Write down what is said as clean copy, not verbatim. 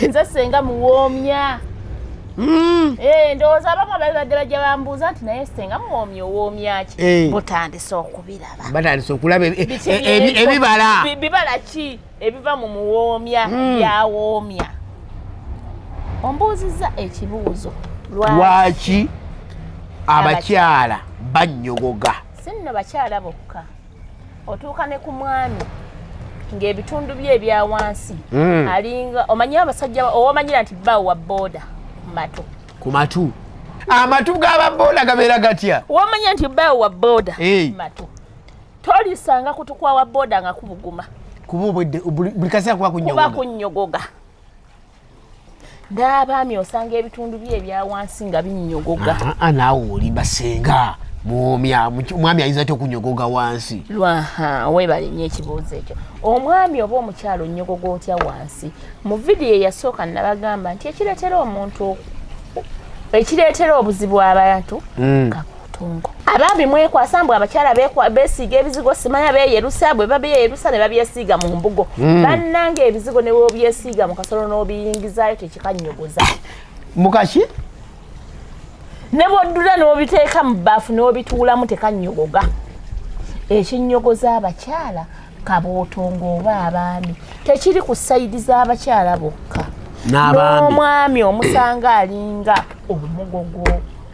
Nze senga muwoomya. Eh, ndowooza abamu ababadde bajja bambuuza nti naye senga muwoomya owoomya ki? Butandise okubiraba. Batandise okulaba Biki ebibala. Bibala ki ebiva mu muwoomya byawoomya? Ombuuzizza ekibuuzo. Lwaki abakyala bannyogoga? Si nno bakyala bokka, otuuka ne ku mwami ng'ebitundu bye ebya wansi alinga omanyi abasajja owomanyira nti bbaawo wa booda ku matu. Ku matu. Amatu g'ababooda gabeera gatya? Womanya nti bbaawo wa booda ku matu, tolisanga kutukwa wa booda nga kubuguma. Kuba obwedde buli kaseera kuba kuba kunnyogoga. Kunnyogoga. N'abaami osanga ebitundu bye ebya wansi nga binnyogoga. Ah, ah, naawe olimba senga muwoomya. Omwami ayinza atya okunyogoga wansi? Lwaha weebale nnyo ekibuuzo ekyo. Omwami oba omukyalo onnyogoga otya wansi? Mu vidiyo eyasooka nabagamba nti ekireetera omuntu ekireetera obuzibu abantu kabuutongo. Abaami mwekwasa mbu abakyala beesiiga ebizigo, simanya beeyerusa, bwe babeeyerusa ne babyesiiga mu mbugo. Bannange, ebizigo ne bw'obyesiiga mu kasolo n'obiyingizaayo tekikanyogoza. Mukaki? Ne bw'oddula n'obiteeka mu bbaafu n'obituulamu tekanyogoga. Ekinnyogoza abakyala kabootongo oba abaami tekiri ku side z'abakyala bokka. N'abaami. N'omwami omusanga alinga omugogo.